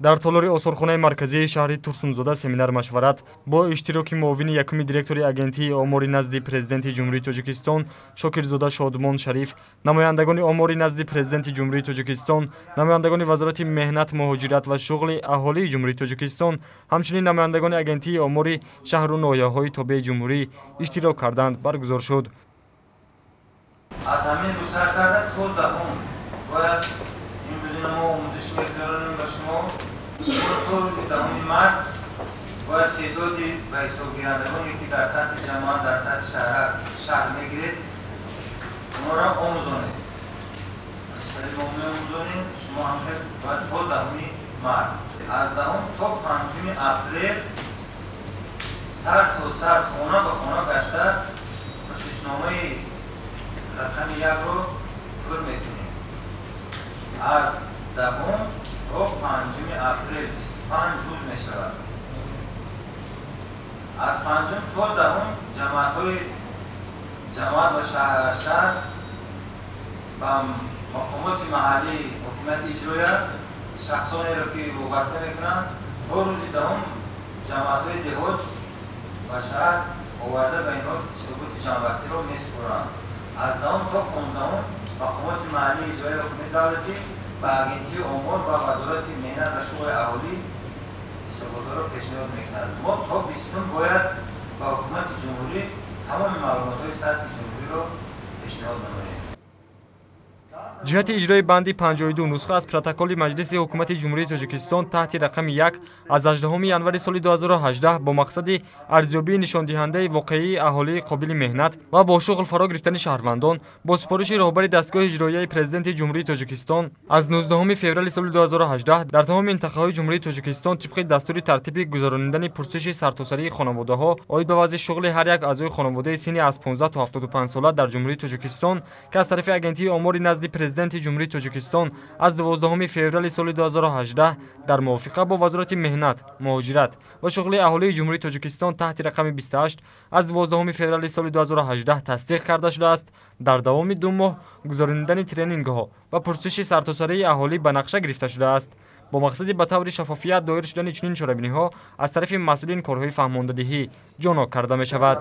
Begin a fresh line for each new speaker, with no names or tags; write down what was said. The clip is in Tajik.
Дар толори осорхонаи марказии шаҳри Турсунзода семинар-машварат бо иштироки муовини якуми директори Агентии омори назди Президенти Ҷумҳурии Тоҷикистон Шокирзода Шодмон Шариф, намояндагони омори назди Президенти Ҷумҳурии Тоҷикистон, намояндагони Вазорати меҳнат, муҳоҷират ва шуғли аҳолии Ҷумҳурии Тоҷикистон, ҳамчунин намояндагони Агентии омори шаҳру ноҳияҳои тобеи ҷумҳурӣ иштирок карданд, баргузор шуд.
Аз ҳамин рӯз сар карда то 10-ум бояд имрӯзина мо омӯзиш мегузаронем ба шумо. Шумо то рӯзи 10-уми март бояд теъдоди ба ҳисобгирандагоне, ки дар сатҳи ҷамоат, дар сатҳи шаҳр мегиред, онҳоро омӯзонед. Мо меомӯзонем, шумо ҳам бояд то 10-уми март, аз 10-ум то 5-уми апрел сар то сар хона ба хона гашта пурсишномаи рақами 1-ро пур мекунем. Аз 10-ум то 5-уми апрел 25 рӯз мешавад. Аз 5-ум то 10-ум ҷамоатҳои ҷамоат ва шаҳр ба мақомоти маҳаллии ҳокимияти иҷроия шахсонеро, ки вобаста мекунанд, то рӯзи 10-ум ҷамоатҳои деҳот ва шаҳр оварда ба инҳо ҳисоботи ҷамъбастиро месупоранд. Аз 10-ум то 15-ум мақомоти маҳаллии иҷроияи ҳокимияти давлатӣ ба Агентии омор ва Вазорати меҳнат ва шуғли аҳолӣ ҳисоботҳоро пешниҳод мекунад. Мо то 20-ум бояд ба ҳукумати ҷумҳурӣ тамоми маълумотҳои сатҳи ҷумҳуриро пешниҳод намоем.
Ҷиҳати иҷрои банди 52 нусха аз протоколи Маҷлиси Ҳукумати Ҷумҳурии Тоҷикистон таҳти рақами 1 аз 18 январи соли 2018 бо мақсади арзёбии нишондиҳандаи воқеии аҳолии қобили меҳнат ва бо шуғл фаро гирифтани шаҳрвандон бо супориши роҳбари дастгоҳи иҷроияи Президенти Ҷумҳурии Тоҷикистон аз 19 феврали соли 2018 дар тамоми минтақаҳои Ҷумҳурии Тоҷикистон тибқи дастури тартиби гузаронидани пурсиши сартосарии хонаводаҳо оид ба вазъи шуғли ҳар як аъзои хонаводаи синни аз 15 то 75 сола дар Ҷумҳурии Тоҷикистон, ки аз тарафи Агентии омори назди Президенти Ҷумҳурии Тоҷикистон аз 12 феврали соли 2018 дар мувофиқа бо Вазорати меҳнат, муҳоҷират ва шуғли аҳолии Ҷумҳурии Тоҷикистон таҳти рақами 28 аз 12 феврали соли 2018 тасдиқ карда шудааст, дар давоми 2 моҳ гузаронидани тренингҳо ва пурсиши сартосарии аҳолӣ ба нақша гирифта шудааст. Бо мақсади ба таври шаффофият доир шудани чунин чорабиниҳо аз тарафи масъулин корҳои фаҳмондадиҳӣ ҷонок карда мешавад.